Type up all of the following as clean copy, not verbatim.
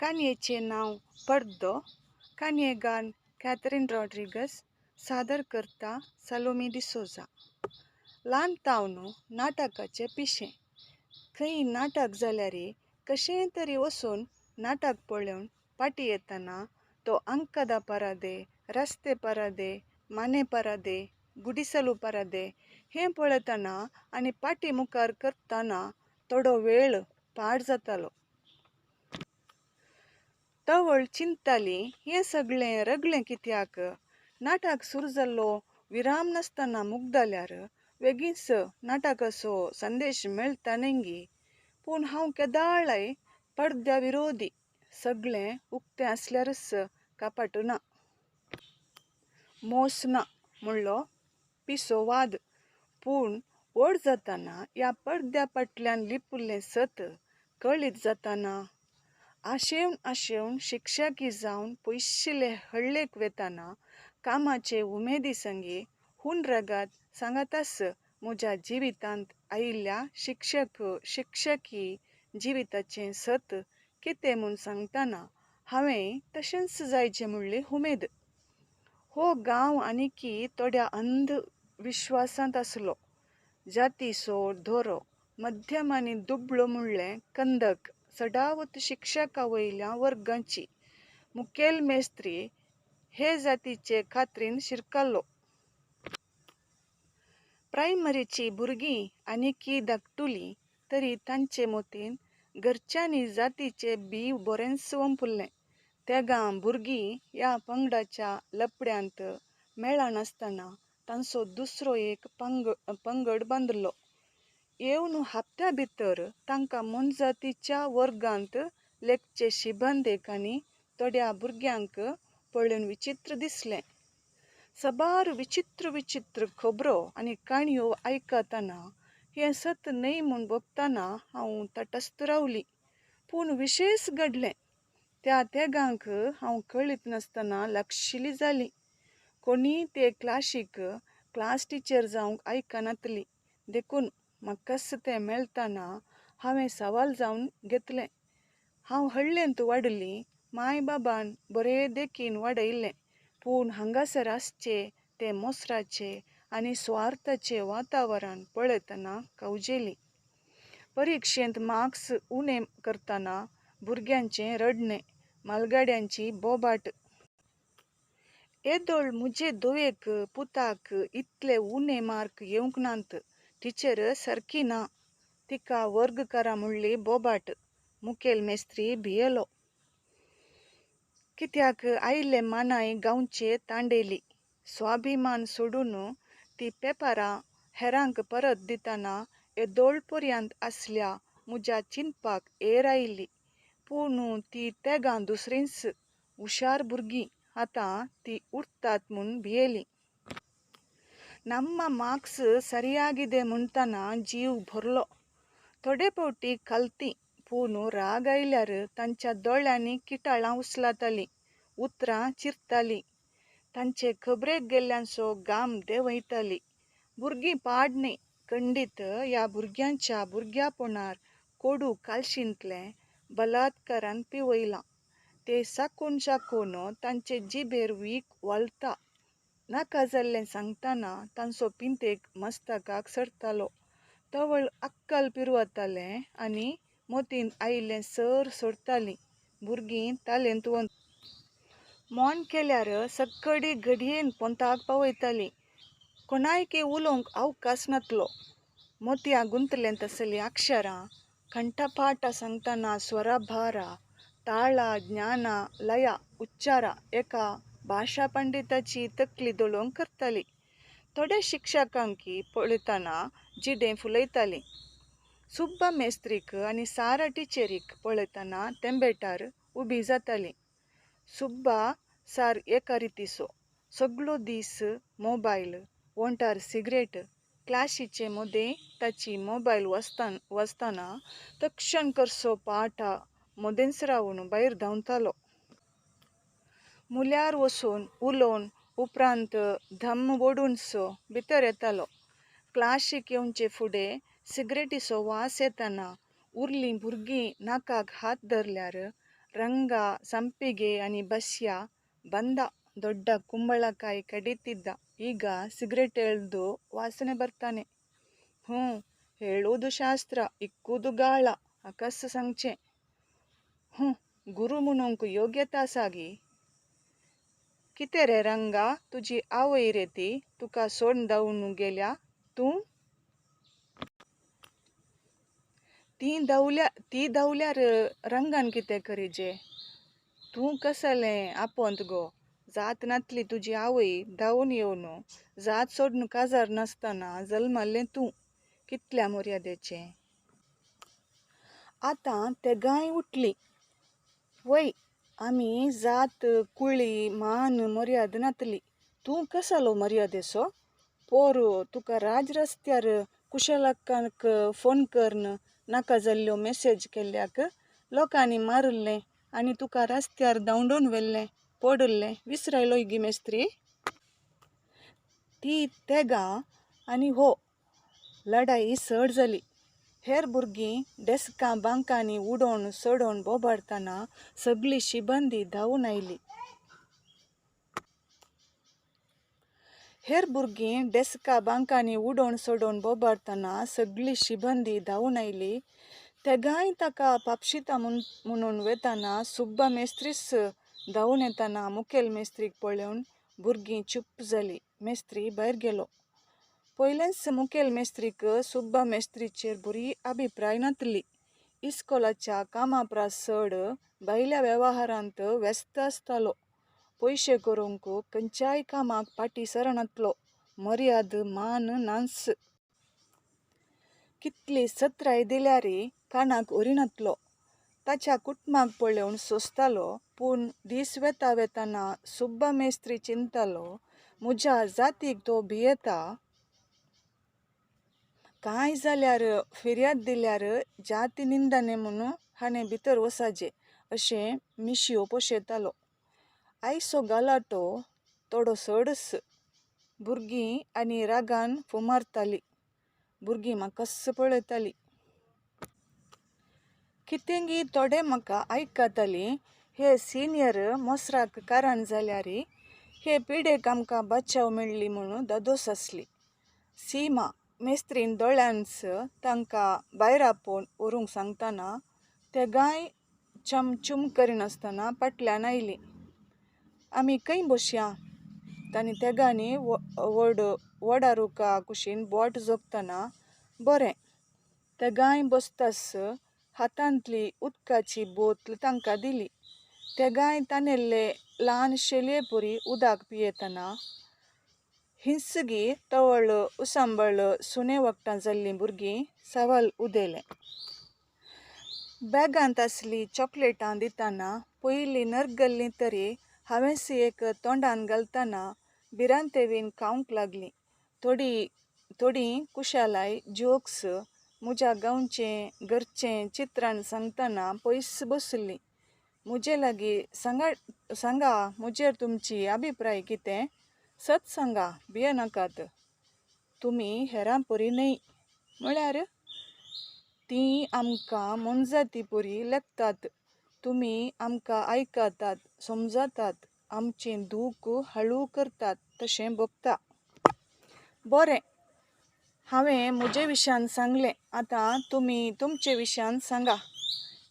काणयेचें नांव पडदो. काणयेगान कॅथरीन रॉड्रिगस, सादर करता सलोमी डिसोजा. ल्हान तावन नाटकाचें पिशें. खंय नाटक जाल्यार कशेंय तरी वचून नाटक पळोवन फाटीं येतना तो अंकदा परादे, रस्ते परादे, माने परादे, गुडिसलू परादे हें पळयतना आनी फाटीं मुखार करतना थोडो वेळ पाड जातालो. तवळ चिंतताली, हें सगळें रगलें कित्याक? नाटक सुरू जाल्लो विराम नासतना मुगदाल्यार वेगींच नाटकाचो संदेश मेळटा न्हय. पूण हांव केदाळाय पडद्या विरोधी. सगळें उक्तें आसल्यारच कपट ना, मोस ना म्हणलो पिसो वाद. पूण व्हड जातना ह्या पडद्या फाटल्यान लिपिल्लें सत कळीत जाताना, आशेवन आशेवन शिक्षकी जावन पयशिल्ले हळ्ळेक वेतना कामाचे उमेदी संगी हून रगत सांगाताच म्हज्या जिवितांत आयिल्ल्या शिक्षक शिक्षकी जिविताचें सत कितें म्हूण सांगतना हांवें तशेंच जायचें म्हणली उमेद. हो गांव आनीकी थोड्या अंधविश्वासांत आसलो. जातीचो दोरो, मध्यम आनी दुबळो म्हणलें कंदक चडावत शिक्षका वयल्या वर्गाची. मुखेल मेस्त्री हे जातीचे खात्रीन शिरकल्लो. प्रायमरीचीं भुरगीं आनीकी धाकटुलीं तरी तांचे मतींत घरच्यांनी जातीचें बीं बरेंच ओंपिल्लें. तेगां भुरगीं ह्या पंगडाच्या लपड्यांत मेळनासतना तांचो दुसरो एक पंगड बांदिल्लो. येवन हप्त्या भितर तांकां मोनजातीच्या वर्गांत लेखचे शिबंदेक आनी थोड्या भुरग्यांक पळोवन विचित्र दिसलें. साबार विचित्र विचित्र खबरो आनी काणयो आयकतना हें सत न्हय म्हूण भोगतना हांव तटस्थ रावली. पूण विशेश घडलें. त्या तेगांक हांव कळीत नासतना लागशिल्ली जाली. कोणीय ते क्लासीक क्लास टिचर जावंक आयकनातली. देखून म्हाकाच तें मेळतना हांवें सवाल जावन घेतलें. हांव हळ्ळेंत वाडिल्ली. माय बाबान बरे देखीन वाडयल्लें. पूण हांगासर आसचे तें मोसराचें आनी सुवार्थाचें वातावरण पळयतना कवजेली. परिक्षेंत मार्क्स उणे करतना भुरग्यांचें रडणें, मालगाड्यांची बोबाट. येदोळ म्हजे धुवेक पुताक इतले उणे मार्क येवंक नात, टिचर सारकी ना, तिका वर्ग करा म्हणली बोबाट. मुखेल मेस्त्री भियेलो. कित्याक आयिल्ले मानाय गांवचे तांडेली. स्वाभिमान सोडून ती पेपरां हेरांक परत दितना येदोळ पर्यंत आसल्या म्हज्या चिंतपाक एर आयिल्ली. पूण ती तेगां दुसरींच हुशार भुरगीं आतां ती उरतात म्हूण भियेली. ನಮ್ಮ ಮಾರ್ಕ್ಸ್ ಸರಿಯಾಗಿದೆ म्हणटना जीव भरलो. थोडे फावटी खालती, पूण राग आयल्यार तांच्या दोळ्यांनी किटाळां उचलतालीं, उतरां चिरतालीं. तांचे खबरेक गेल्ल्यांचो घाम देंवयताली. भुरगीं पाड न्हय, खंडीत ह्या भुरग्यांच्या भुरग्यापणार कोडू कालशींतलें बलात्कारान पिवयलां. ते चाखून चाखून तांचे जिबेर वीख वाळटा. नाका जाल्लें सांगतना तांचो पिंतेक मस्तकाक चडटालो. तवळ अक्कल पिरवतालें आनी मतींत आयिल्लें सर सोडटालीं. भुरगीं तालेंत मोन केल्यार सक्कडी घडयेन पोंताक पावयतालीं. कोणायकी उलोवंक अवकाश नातलो. मोतयां गुंतलें तसलीं अक्षरां कंठपाठ सांगतना स्वराभारा, ताळा, ज्ञाना, लया, उच्चारा एका भाशा पंडिताची तकली दळोवंक करताली. थोड्या शिक्षकांकी पळयतना जिडें फुलयतालीं. सुब्बा मेस्त्रीक आनी सारा टिचरीक पळयतना तेंबेटार उबी जातालीं. सुब्बा सार एका रितीचो. सगळो दीस मोबायल, ओंठार सिगरेट. क्लासीचे मदें ताची मोबायल वाजतना तक्षण करसो पाठ मदेंच रावन भायर धांवतालो. मुल्यार वचून उलोवन उपरांत धम्म ओडूनसो भितर येतालो. क्लासीक येवचे फुडें सिगरेटीचो वास येतना उरलीं भुरगीं नाकाक हात धरल्यार ರಂಗ, ಸಂಪಿಗೆ आनी बस्या ಬಂದ. ದೊಡ್ಡ ಕುಂಬಳಕಾಯಿ ಕಡೀತಿದ್ದ. ಈಗ ಸಿಗರೇಟ್ ಎಳ್ದು ವಾಸನೆ ಬರ್ತಾನೆ. ಹ್ಞೂ, ಹೇಳೋದು ಶಾಸ್ತ್ರ, ಇಕ್ಕುದು ಗಾಳ, ಅಕಸ್ सांगचें. हूं, गुरू म्हणूंक योग्यता आसा गी? कितें रे रंगा, तुजी आवय रे ती तुका सोडून धांवून गेल्या? तूं ती धांवल्या, ती धांवल्यार रंगान कितें करीजे? तूं कसलें आपोंत गो? जात नातली तुजी आवय धांवून येवन जात सोडून काजार नासतना जल्मल्लें तूं कितल्या मर्यादेचें? आतां तेगांय उठलीं. वय, आमी जात कुळी मान मर्याद नातली. तूं कसलो मर्यादेचो? पोर तुका राज रस्त्यार कुशलक्काक फोन करून नाका जाल्ल्यो मॅसेज केल्ल्याक लोकांनी मारिल्लें आनी तुका रस्त्यार धांवडून व्हेल्लें, पडिल्लें विसरायलोय गी मेस्त्री? ती तेगां आनी हो लडाई चड जाली. हेर भुरगीं डेस्कां बांकांनी उडोवन चडोवन बोबाडतना सगळी शिबंदी धांवून आयली. हेर भुरगीं डेस्का बांकांनी उडोवन चडोवन बोबाडतना सगळी शिबंदी धांवून आयली. तेगांय ताका पापशिता म्हणून वेतना सुब्बा मेस्त्रीच धांवून येतना मुखेल मेस्त्रीक पळोवन भुरगीं चूप जालीं. मेस्त्री भायर गेलो. पयलेंच मुखेल मेस्त्रीक सुब्बा मेस्त्रीचेर बरी अभिप्राय नातली. इस्कोलाच्या कामा परस चड भायल्या वेव्हारांत व्यस्त आसतालो. पयशे करूंक खंयच्याय कामाक फाटीं सरनातलो. मर्याद मान नाच. कितली सत्राय दिल्यार कानाक उरिनातलो. ताच्या कुटुंबाक पळोवन सोंसतालो. पूण दीस वेता वेतना सुब्बा मेस्त्री चिंततालो, म्हज्या जातीक तो भियेता. कांय जाल्यार फिर्याद दिल्यार जाती निंदने म्हणून हाणें भितर वचाजे अशें मिशयो पोशेतालो. आयचो गलाटो थोडो चडच. भुरगीं आनी रागान फुमारतालीं. भुरगीं म्हाकाच पळयतालीं. कितेंगी थोडे म्हाका आयकतालीं. हे सिनियर मोसराक कारण जाल्यार हे पिडेक आमकां बचाव मेळ्ळी म्हणून दादोस आसली. सीमा मेस्त्रीन दोळ्यांच तांकां भायर आपोवन व्हरूंक सांगतना तेगांय चमचूम करिनासतना फाटल्यान आयलीं. आमी खंय बसया? तांणी तेगांनी व्हड वडा रुखा कुशीन बोट जोखतना बरें. तेगांय बसतास हातांतली उदकाची बोतल तांकां दिली. तेगांय तानेल्ले ल्हान शेलये परी उदक पियेतना हिंसगी तवळ उसांबळ सुने वखदां जाल्लीं भुरगीं सवाल उदेलें. बॅगांत आसली चॉकलेटां दितना पयलीं नरगल्लीं तरी हांवेंच एक तोंडान घालतना भिरांतेवीन खावंक लागलीं. थोडीं थोडीं कुशालाय जोक्स म्हज्या गांवचें घरचें चित्रण सांगतना पयस बशिल्लीं. म्हजे लागीं सांगा सांगा म्हजेर तुमची अभिप्राय कितें? सत सांगा, भियेनाकात. तुमी हेरां परी न्हय. म्हळ्यार तीं आमकां मोनजाती परी लेखतात. तुमी आमकां आयकतात, समजतात, आमचें दूख हळू करतात तशें भोगता. बरें, हांवें म्हजे विशयान सांगलें. आतां तुमी तुमचे विशयान सांगा.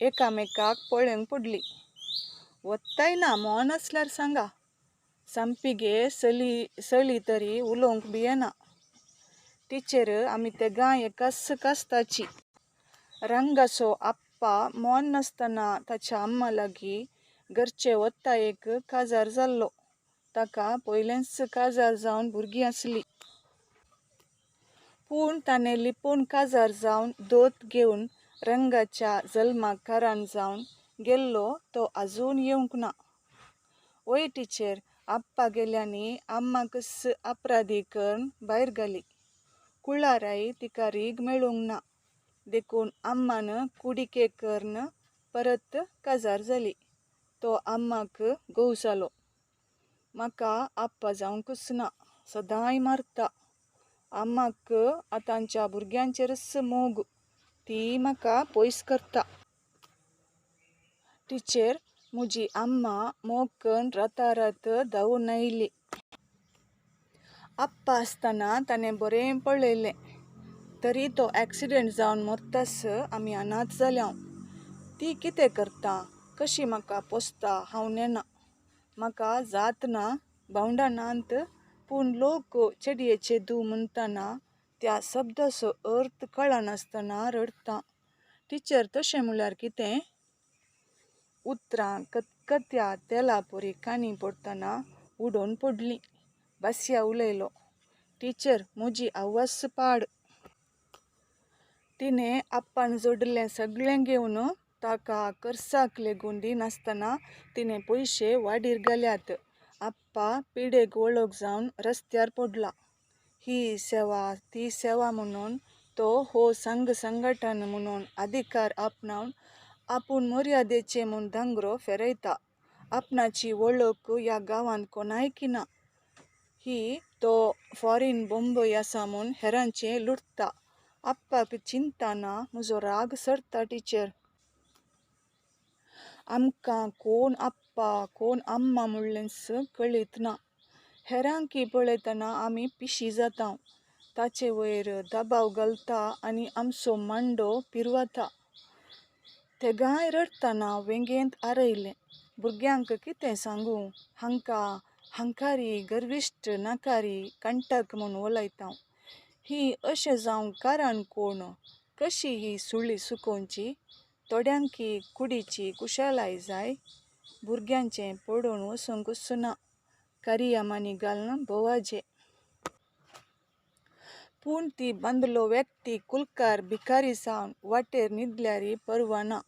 एकामेकाक पळोवंक पडली. वत्ताय ना मौन आसल्यार सांगा. संपिगे सली सली तरी उलोवंक भियेना. टिचर, आमी तेगांय एकाच कास्ताची. रंगाचो आप्पा मौन नासतना ताच्या अम्मा लागीं घरचे वत्तायेक काजार जाल्लो. ताका पयलेंच काजार जावन भुरगीं आसलीं. पूण ताणें लिपोवन काजार जावन दोत घेवन रंगाच्या जल्माक कारण जावन गेल्लो तो आजून येवंक ना. वय टिचर, आप्पा गेल्यांनी अम्माकच अपराधी करून भायर घाली. कुळाराय तिका रीग मेळूंक ना. देखून अम्मान कुडिके करून परत काजार जाली. तो अम्माक घोव जालो. म्हाका आप्पा जावंकच ना. सदांय मारता. अम्माक आतांच्या भुरग्यांचेरच मोग. ती म्हाका पयस करता. टिचर, मुजी अम्मा मोग कन्न रातारात धांवून आयली. आप्पा आसतना ताणें बरें पळयलें. तरी तो ॲक्सिडंट जावन मरतासर आमी अनाथ जाल्यांव. ती कितें करता, कशी म्हाका पोसता हांव नेणा. म्हाका जात ना, भावंडां नात, पूण लोक चेडयेचें धूव म्हणटना त्या शब्दाचो अर्थ कळनासतना रडटां. टिचर, तशें म्हळ्यार कितें? उतरां खतखत्या तेलापरी कानी पडटना उडोवन पडलीं. बास्या उलयलो, टिचर, म्हजी आवस पाड. तिणें आप्पान जोडिल्लें सगळें घेवन ताका खर्चाक लेगून दिनासतना तिणें पयशे वाडीर घाल्यात. आप्पा पिडेक वळग जावन रस्त्यार पडला. ही सेवा ती सेवा म्हणून तो हो संघ संघटन म्हणून अधिकार आपणावन आपूण मर्यादेचे म्हूण दांगरो फेरयता. आपणाची वळख ह्या गांवांत कोणायकी ना. ही तो फॉरीन बोंबय आसा म्हूण हेरांचें लुटता. आप्पाक चिंततना म्हजो राग सरता टिचर. आमकां कोण आप्पा कोण अम्मा म्हणलेंच कळीत ना. हेरांकी पळयतना आमी पिशीं जातांव. ताचे वयर दबाव घालता आनी आमचो मांडो पिरवता. तेगांय रडटना वेंगेंत आरयलें. भुरग्यांक कितें सांगूं? हांकां हंकारी, गर्विश्ट, नाकारी, कंटक म्हूण उलयतांव. ही अशें जावंक कारण कोण? कशी ही सुळी सुकोवची? थोड्यांकी कुडीची कुशलाय जाय. भुरग्यांचें पडून वचूंकच ना. कारिया मानी घालून भोवाजें. पूण ती बांदलो व्यक्ती कुलकार भिकारी जावन वाटेर न्हिदल्यार पर्वा ना.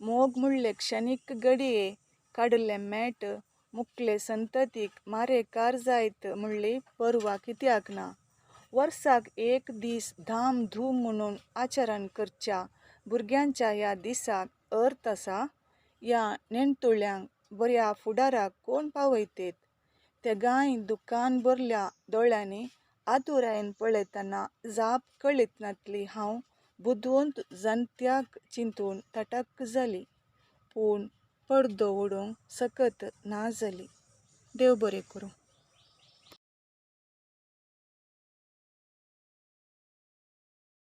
मोग म्हणले क्षणीक घडये काडिल्लें मेट मुखले संततीक मारेकार जायत म्हणली पर्वा कित्याक ना? वर्साक एक दीस धाम धूम म्हणून आचरण करच्या भुरग्यांच्या ह्या दिसाक अर्थ आसा? ह्या नेणटुल्यांक बऱ्या फुडाराक कोण पावयतेत? तेगांय दुकान भरल्या दोळ्यांनी आतुरायेन पळयतना जाप कळीत नातली हांव बुदवंत जाणट्याक चिंतून तटक जाली. पूण पडदो उडोवंक सकत ना जाली. देव बरें करूं.